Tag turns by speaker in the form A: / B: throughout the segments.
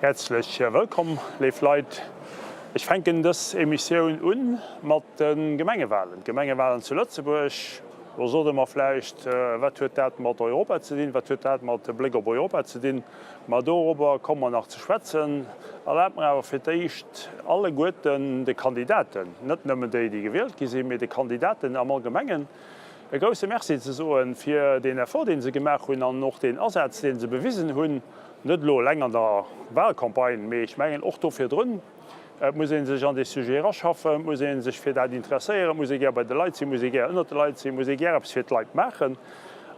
A: Häerzlech wëllkomm, léif Leit. Ech fänken dës Emissioun un mat de Gemengewahlen. D'Gemengewahlen zu Lëtzebuerg. Lo sot Der mer vläicht, Wat huet dat mat Europa ze dinn? Wat huet dat mat Bléck op Europa ze dinn? Ma dorobber komme mer nach ze schwätzen. Erlaabt mer awer fir d'éischt alleguerten de Kandidaten, net nëmmen déi, déi gewielt gi sinn, mee de Kandidaten am Allgemengen e grousse Merci ze soen fir deen Effort, dee se gemaach hunn an och deen Asaz, dee se bewisen hunn, net elo eleng an der Wahlcampagne, mee ech mengen och do virdrun. Et muss ee sech an dee Sujet eraschaffen, et muss ee sech fir dat interesséieren, et muss ee gär bei de Leit sinn, et muss ee gär ënnert de Leit sinn, et muss ee gär eppes fir d'Leit maachen.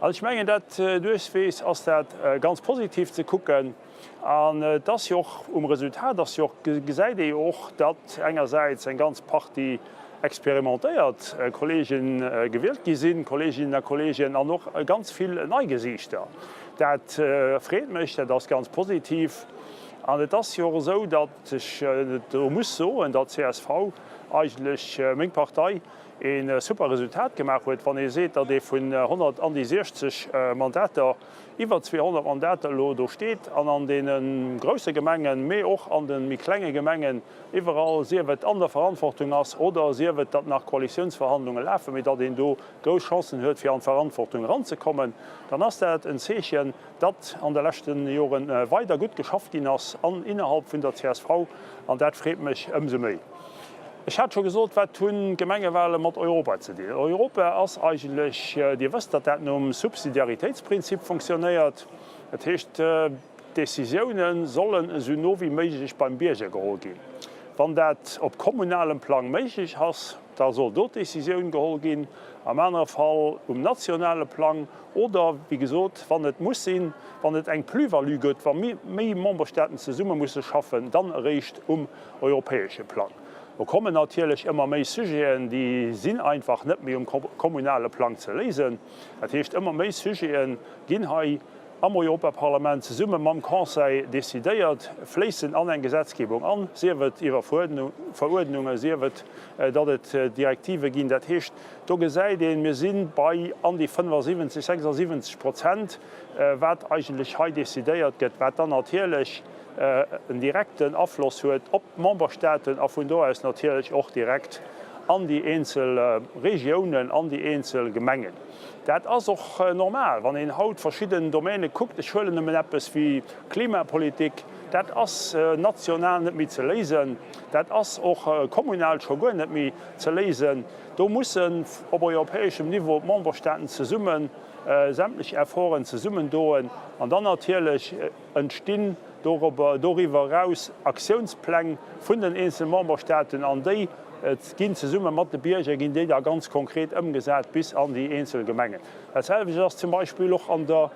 A: An ech mengen, dat duerchweegs ass dat ganz positiv ze kucken. An et ass jo och um Resultat ass jo och, gesäit ee jo och, datt engersäits eng ganz Partie experimentéiert Kolleege gewielt gi sinn, Kolleeginnen a Kolleegen, an och ganz vill nei Gesiichter. Dat freet mech, dat ass ganz positiv. An et ass jo och esou, datt ech do muss soen, datt csv eigentlech, meng Partei, e super Resultat gemaach huet, wann ee seet, datt ee vun 100 an déi 60 Mandater, iwwer 200 Mandater elo do steet an an deene grousse Gemengen, mee och an de méi klenge Gemengen, iwwerall, sief et an der Verantwortung ass oder sief et, datt nach Koalitiounsverhandlunge lafen, mee datt een do grouss Chancen huet, fir an d'Verantwortung eranzekommen, dann ass dat en Zeechen, datt an de leschte Jore weider gutt geschafft ginn ass an innerhalb vun der csv, an dat freet mech ëmsou méi. Ech hat scho gesot, wat hunn d'Gemengewale mat Europa ze dinn? Europa ass eigentlech, Dir wësst, datt dat nom Subsidiaritéitsprinzip funktionéiert. Dat heescht, d'Décisiounen sollen esou no wéi méiglech beim Bierger geholl ginn. Wann dat op kommunalem Plang méiglech ass, da soll do d'Décisioun geholl ginn, am anere Fall um nationale Plang oder, wéi gesot, wann et muss sinn, wann et eng Plus-value gëtt, wa méi Memberstaaten zesumme musse schaffen, dann eréischt um europäesche Plang. Do kommen natierlech ëmmer méi Sujeten, déi sinn einfach net méi um kommunale Plang ze léisen. Dat heescht, ëmmer méi Sujete ginn hei am Europaparlament zesumme mam Conseil decidéiert, fléissen an eng Gesetzgebung an, sief et iwwer Veruerdnungen, sief et, datt et Direktive ginn. Dat heescht, do gesäit een, mir si bei an déi 75, 76 Prozent, wat eigentlech hei decidéiert gëtt, wat dann natierlech en direkten Afloss huet op d'Memberstaaten a vun do aus natierlech och direkt an déi eenzel Regiounen, an déi eenzel Gemengen. Dat ass och normal, wann een haut verschidden Domäne kuckt. Ech huelen nëmmen eppes wéi Klimapolitik, dat ass national net méi ze léisen, dat ass och kommunal scho guer net méi ze léisen. Do mussen op europäeschem Niveau d'Memberstaaten zesumme sämtlech Efforten zesummendoen an dann natierlech, entstinn doriwwer eraus Aktiounspläng vun den eenzele Memberstaaten an déi ginn zesumme mat de Bierger ginn déi da ganz konkret ëmgesat bis an déi eenzel Gemengen. Dat selwecht ass zum Beispill och an der,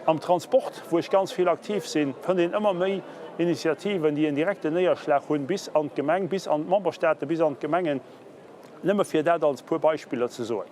A: am Transport, wou ech ganz vill aktiv sinn, fënnt een ëmmer méi Initiativen, déi en direkten Néierschlag hunn bis an d'Gemeng, bis an d'Memberstaaten, bis an d'Gemengen. Nëmme fir dat als puer Beispiller ze soen.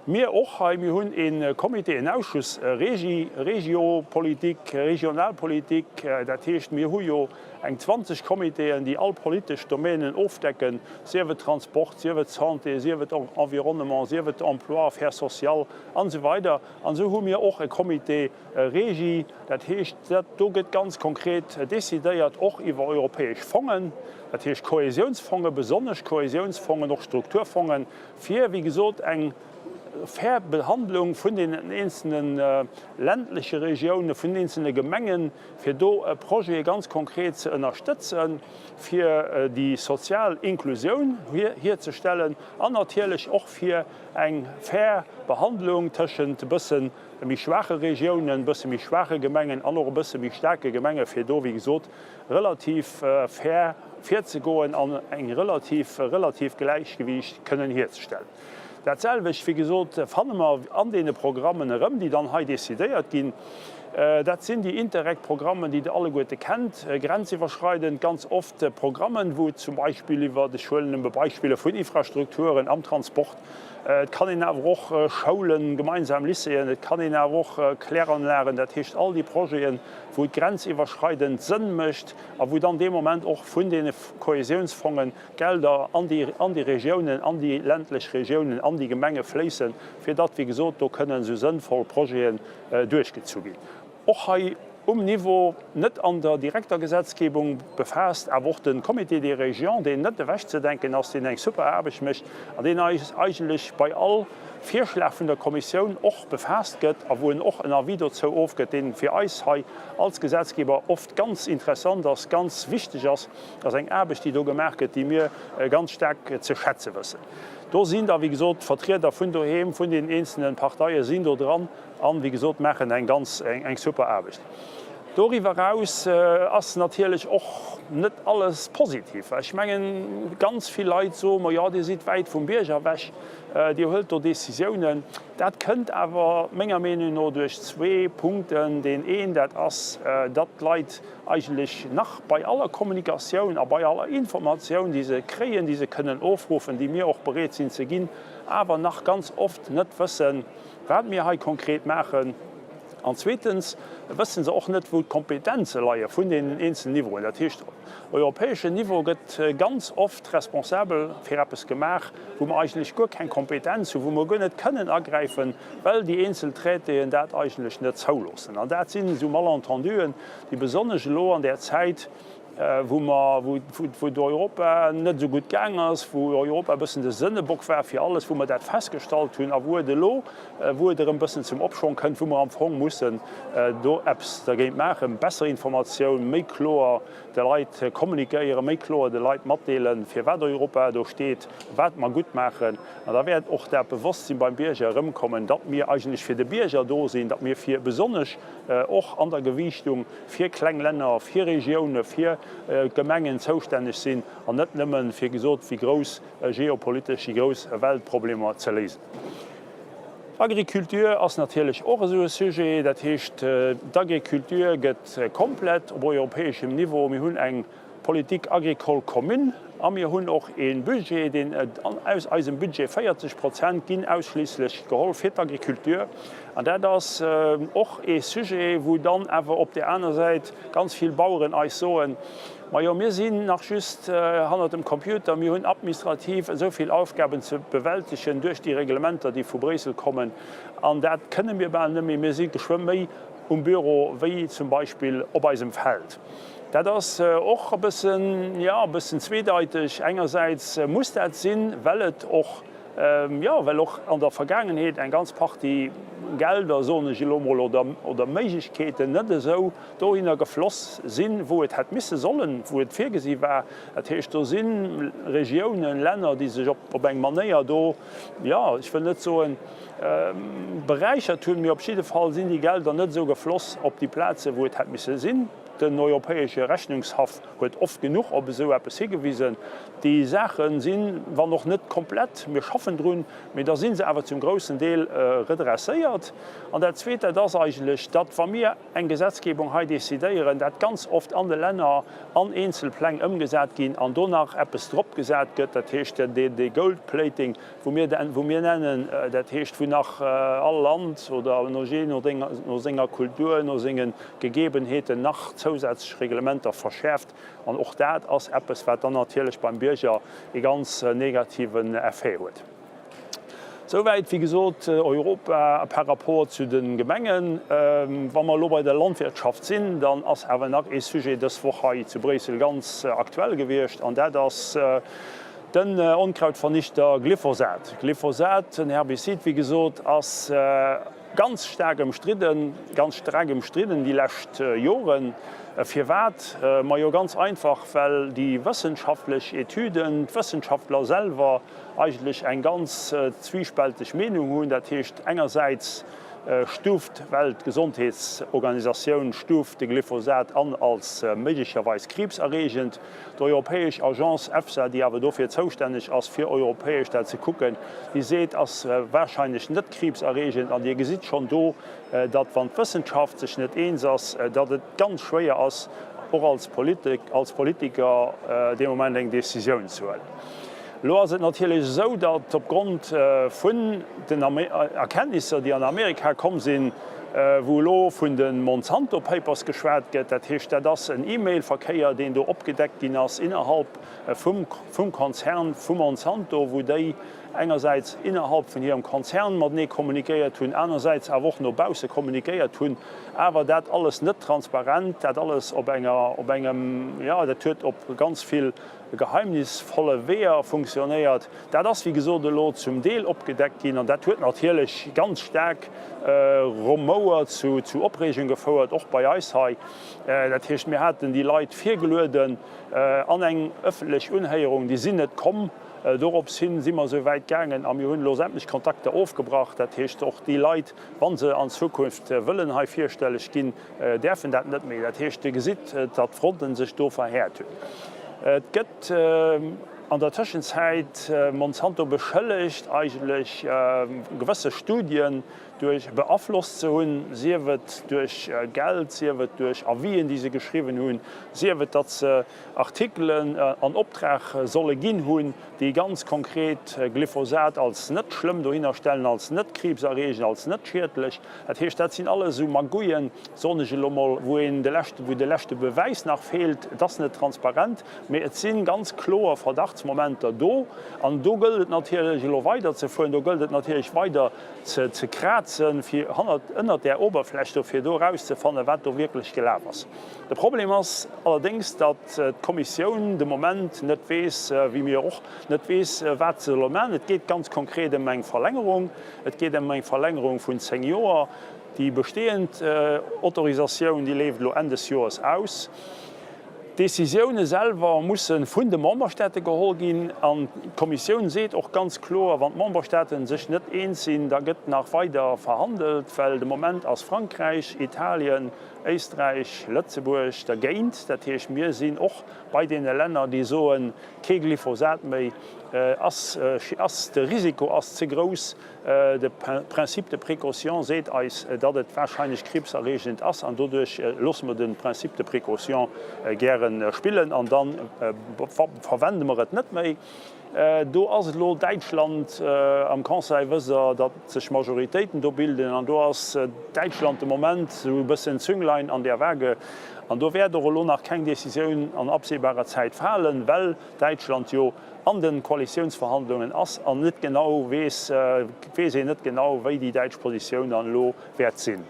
A: Mir och hei, mir hunn e Comité, en Ausschuss Regi, Regiopolitik, Regionalpolitik. Dat heescht, mir hu jo eng 20 Comitéen, déi all politesch Domänen ofdecken, sief et Transport, sief et Santé, sief et Environnement, sief et Emploi, Affaires sociales an esou weider. An esou hu mir och e Comité Regi. Dat heescht, do gëtt ganz konkret decidéiert, och iwwer europäesch Fongen. Dat heescht Kohäsiounsfonge, besonnesch Kohäsiounsfongen, och Strukturfongen, fir, wéi gesot, eng fair Behandlung vun deenen eenzelne ländleche Regiounen, vun den eenzelne Gemengen, fir do Projete ganz konkret ze ënnerstëtzen, fir déi sozial Inklusioun hierzestellen an natierlech och fir eng fair Behandlung tëschent e bësse méi schwaache Regiounen, e bësse méi schwaache Gemengen an och e bësse méi staarke Gemengen, fir do, wéi gesot, relativ fair virzegoen an eng relativ relativ Gläichgewiicht kënnen hierzestellen. Dat selwecht, wéi gesot, fanne mer an deene Programmen erëm, déi dann hei decidéiert ginn. Dat sinn déi Interreg-Programmen, déi Der alleguerte kennt, grenziwwerschreidend ganz oft Programmen, wou et zum Beispill iwwer, ech huelen nëmme Beispiller vun Infrastrukturen am Transport, et kann een awer och Schoulen, gemeinsam Lycéeën, et kann een awer och Kläranlagen, dat heescht all déi Projeten, wou et grenziwwerschreidend Sënn mécht a wou dann dee Moment och vun deene Kohäsiounsfongen Gelder an déi an déi Regiounen, an déi ländlech Regiounen, an déi Gemenge fléissen, fir datt, wéi gesot, do kënnen esou sënnvoll Projeten duerchgezu ginn. Och hei. um Niveau, net an der direkter Gesetzgebung befaasst, awer och de Comité des Régions, deen net ewechzedenken ass, deen eng super Aarbecht mécht an deen eis eigentlech bei all Virschlag vun der Kommissioun och befaasst gëtt a wou en och en Avis dozou ofgëtt, dee fir eis hei als Gesetzgeber oft ganz interessant ass, ganz wichteg ass. Dat ass eng Aarbecht, déi do gemaach gëtt, déi mir ganz staark ze schätze wëssen. Do sinn da, wéi gesot, d'Vertrieder vun doheem, vun den eenzelne Parteie sinn do dran an, wéi gesot, maachen eng ganz, eng super Aarbecht. Doriwwer eraus ass natierlech och net alles positiv. Ech mengen, ganz vill Leit soe mer, jo, Dir sidd wäit vum Bierger ewech, Dir huelt do Décisiounen. Dat kënnt awer menger Meenung no duerch zwee Punkten. Deen een, dat ass, datt d'Leit eigentlech nach bei aller Kommunikatioun a bei aller Informatioun, déi se kréien, déi se kënnen ofruffen, déi mir och bereet sinn ze ginn, awer nach ganz oft net wëssen, wat mir hei konkret maachen. An zweetens wësse se och net, wou d'Kompetenze leie vun deenen eenzelen Niveauen. Dat heescht, europäeschen Niveau gëtt ganz oft responsabel fir eppes gemaach, wou mer eigentlech guer keng Kompetenz hunn, wou mer guer net kënnen agräifen, well déi eenzel Traitéen dat eigentlech net zouloossen. An dat sinn esou Malentenduen, déi besonnesch elo an där Zäit, wou mer, wou et Europa net esou gutt gaang ass, wou Europa e bëssen de Sënnebock war fir alles, wou mer dat festgestallt hunn a wou et elo, wou et erëm e bëssen zum Opschwong kënnt, wou mer am Fong mussen do eppes dergéint maachen, besser Informatioun, méi kloer de Leit kommunikéieren, méi kloer de Leit matdeelen, firwat Europa do steet, wat mer gutt maachen. An da wäert och dat Bewosstsinn beim Bierger erëmkommen, datt mir eigentlech fir de Bierger do sinn, datt mir fir besonnesch och an der Gewiichtung fir kleng Länner, fir Regioune, fir Gemengen zoustänneg sinn an net nëmmen, fir gesot, déi grouss geopolitesch, déi grouss Weltproblemer ze léisen. Agriculture ass natierlech och esou e Sujet. Dat heescht, d'Agriculture gëtt komplett op europäeschem Niveau, mir hunn eng Politique agricole commune a mir hunn och ee Budget, deen aus eisem Budget 40 Prozent ginn ausschliisslech geholl fir d'Agriculture. An dat ass och ee Sujet, wou dann awer op där aner Säit ganz vill Baueren eis soen, Majo, mir sinn nach just hannert dem Computer, mir hunn administrativ esou vill Aufgaben ze bewältegen duerch déi Reglementer, déi vu Bréissel kommen, an dat kënne mir bal net méi, mir si geschwë méi um Büro wéi zum Beispill op eisem Feld. Dat ass och e bëssen, jo, e bëssen zweedeiteg. Engersäits muss dat sinn, well et och, jo, well och an der Vergaangenheet eng ganz Partie Gelder, soen ech elo emol, oder, oder Méiglechkeeten net esou dohinner gefloss sinn, wou et hätt misse sollen, wou et virgesi war. Dat heescht, do si Regiounen, Länner, déi sech op, op eng Manéier do, jo, ech wëll net soen, beräichert hunn, mee op jidde Fall sinn déi Gelder net esou gefloss op déi Plazen, wou et hätt misse sinn. Den Europäesche Rechnungshaff huet oft genuch op esou eppes higewisen. Déi Saache sinn, wann och net komplett, mir schaffen drun, mee da si se awer zum groussen Deel redresséiert. An dat Zweet, dat ass eigentlech, datt, wa mir eng Gesetzgebung hei decidéieren, dat ganz oft an de Länner an eenzel Pläng ëmgesat ginn an do nach eppes dropgesat gëtt, dat heescht dee Gold-Plating, wou mir, wou mir nennen, dat heescht, wou nach all Land oder no jee no senger Kultur, no senge Gegebenheeten nach zousätzlech Reglementer verschäerft. An och dat ass eppes, wat dann natierlech beim Bierger ee ganz negativen Effet huet. Souwäit, wéi gesot, Europa par rapport zu de Gemengen. Wa mer elo bei der Landwirtschaft sinn, dann ass awer nach ee Sujet dës Woch hei zu Bréissel ganz aktuell gewiescht, an dat ass, Den Onkrautvernichter Glyphosat. Glyphosat, en Herbizid, wéi gesot, ass ganz staark ëmstridden, ganz streng ëmstridden déi lescht Joren. Firwat? Majo ganz einfach, well déi wëssenschaftlech Etüden, d'Wëssenschaftler selwer eigentlech eng ganz zwiespälteg Meenung hunn. Dat heescht engersäits stuuft d'Weltgesondheetsorganisatioun stuuft de Glyphosat an als méiglecherweis kriibserreegend. D'europäesch Agence EFSA, déi awer dofir zoustänneg ass, fir europäesch dat ze kucken, déi seet, ass warscheinlech net kriibserreegend. An Dir gesitt schonn do, datt, wann d'Wëssenschaft sech net eens ass, datt et ganz schwéier ass, och als als Politiker dee Moment eng Décisioun ze huelen. Elo ass et natierlech esou, datt opgrond vun den Erkenntnisser, déi an Amerika komm sinn, wou elo vun de Monsanto Papers geschwat gëtt, dat heescht, dat ass en E-Mail-Verkéier, deen do opgedeckt ginn ass innerhalb vum Konzern vu Monsanto, wou déi. engersäits innerhalb vun hirem Konzern matenee kommunikéiert hunn, anersäits awer och no bausse kommunikéiert hunn, awer dat alles net transparent, dat alles op enger, op engem, jo, dat huet op ganz vill geheimnisvolle Weeër funktionéiert. Dat ass, wéi gesot, elo zum Deel opgedeckt ginn an dat huet natierlech ganz staark Rumouer zu Opreegung gefouert, och bei eis hei. Dat heescht, mir haten déi Leit virgelueden an eng ëffentlech Unhéierung, déi sinn net komm. Dorops hin si mer esou wäit gaangen a mir hunn elo sämtlech Kontakter ofgebrach. Dat heescht, och déi Leit, wa se an Zukunft wëllen hei virstelleg ginn, däerfen dat net méi. Dat heescht, Dir gesitt, datt d'Fronten sech do verhäert hunn. Et gëtt an der Tëschenzäit Monsanto beschëllegt, eigentlech gewësse Studien duerch beaflosst ze hunn, sief et duerch Geld, sief et duerch Avisen, déi se geschriwwen hunn, sief et, datt se Artikelen an Optrag solle ginn hunn, déi ganz konkret Glyphosat als net schlëmm dohinner stellen, als net kriibserreegend, als net schiedlech. Dat heescht, dat sinn alles esou Magouillen, soen ech elo mol, wou een de leschte, wou de leschte Bewäis nach feelt. Et ass net transparent, mee et si ganz kloer Verdachtsmomenter do. An do gëllt et natierlech elo weiderzefueren, do gëllt et natierlech weider ze krazen, fir hannert, ënnert där Oberfläch do, fir do erauszefannen, wat do wierklech gelaf ass. De Problem ass allerdéngs, datt d'Kommissioun de Moment net weess, wéi mir och, net weess, wat se solle maachen. Et geet ganz konkret ëm eng Verlängerung. Et geet ëm eng Verlängerung vun 10 Joer. Déi bestehend Autorisatioun, déi leeft elo Enn des Joers aus. D'Decisioune selwer musse vun de Memberstaate geholl ginn. An d'Kommissioun seet och ganz kloer, wann d'Memberstaate sech net eens sinn, da gëtt nach weider verhandelt, well de Moment ass Frankräich, Italien, Éisträich, Lëtzebuerg dergéint. Dat heescht, mir sinn och bei deene Länner, déi soen, kee Glyphosat méi, ass, ass de Risiko ass ze grouss. De Principe de précaution seet eis, datt et wahrscheinlech kriibserreegend ass an doduerch loosse mer de Principe de précaution gäre spillen an da verwende mer et net méi. Do ass elo Däitschland am Conseil, wësst Der, datt sech Majoritéiten do bilden an do ass Däitschland de Moment esou e bëssen Zünglein an der Waage an do wäert och elo nach keng Décisioun an absehbarer Zäit falen, well Däitschland jo an de Koalitiounsverhandlungen ass an net genau weess, weess een net genau, wéi déi däitsch Positioun dann elo wäert sinn.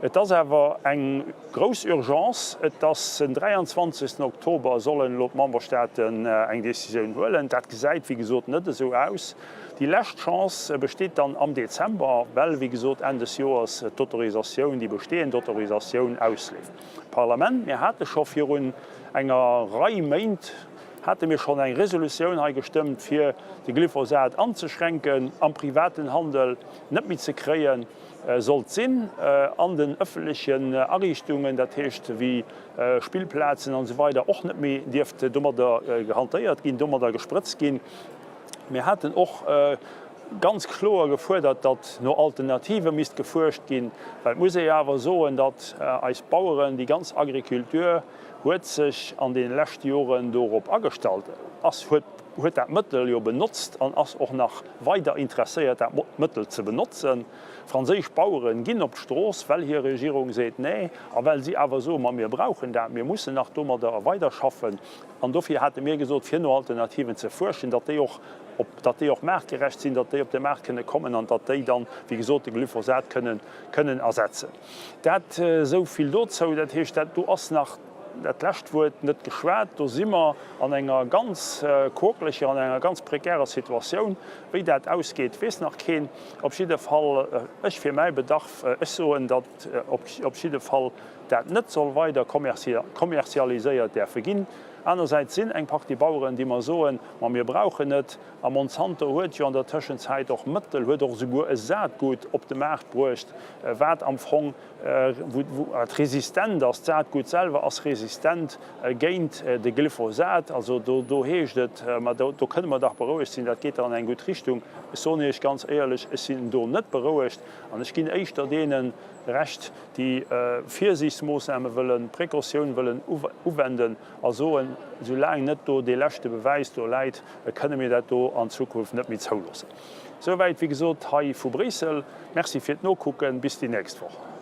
A: Et ass awer eng grouss Urgence. Et ass den 23. Oktober sollen elo d'Memberstaaten eng Decisioun huelen. Dat gesäit, wéi gesot, net esou aus. Déi lescht Chance besteet dann am Dezember, well, wéi gesot, Enn des Joers d'Autorisatioun, déi bestehend Autorisatioun ausleeft. D'Parlament, mir hate scho virun enger Rei Méint, hate mir schonn eng Resolutioun hei gestëmmt, fir de Glyphosat anzeschränken, am privaten Handel net méi ze kréien sollt sinn, an den ëffentlechen Ariichtungen, dat heescht wéi Spillplazen an esou weider, och net méi dierft domadder gehantéiert ginn, domadder gesprëtzt ginn. Mir haten och ganz kloer gefuerdert, datt no Alternative misst gefuerscht ginn, well et muss ee jo awer soen, datt eis Baueren, déi ganz Agriculture, huet sech an deene leschte Joren dorop agestallt, ass, huet, huet dat Mëttel jo benotzt an ass och nach weider interesséiert, dat Mëttel ze benotzen. Franséisch Baueren ginn op d'Strooss, well hir Regierung seet Nee, a well si awer soen, Ma mir brauchen dat, mir mussen nach domadder weiderschaffen. An dofir hate mir gesot, fir no Alternativen ze fuerschen, datt déi och op, datt déi och maartgerecht sinn, datt déi op de Maart kënne kommen an datt déi dann, wéi gesot, de Glyphosat kënnen, kënnen ersetzen. Dat esou vill dozou. Dat heescht, dat do ass nach dat lescht Wuert net geschwat. Do si mer an enger ganz quokeleger, an enger ganz prekärer Situatioun. Wéi dat ausgeet, weess nach keen. Op jidde Fall, ech fir mäi Bedarf, ech soen, datt op jidde Fall dat net soll weider kommerzialiséiert däerfe ginn. Anersäits sinn eng Partie Baueren, déi mer soen, ma mir brauchen et. A Monsanto huet jo an der Tëschenzäit och Mëttel, huet och esouguer e Saatgut op de Maart bruecht, wat am Fong wat resistent ass. D'Saatgut selwer ass resistent géint de Glyphosat. Also do do heescht et, ma do do kënne mer dach berouegt sinn, dat geet dach an eng gutt Richtung. Ech soen Iech ganz éierlech, ech sinn do net berouegt an ech ginn éischter deene Recht, déi Virsiichtsmoossname wëllen, Precautioun wëllen uwenden a soen, soulaang net do dee leschte Bewäis do läit, kënne mir dat do an Zukunft net méi zouloossen. Souwäit, wéi gesot, hei vu Bréissel. Merci fir d'Nokucken. Bis déi nächst Woch.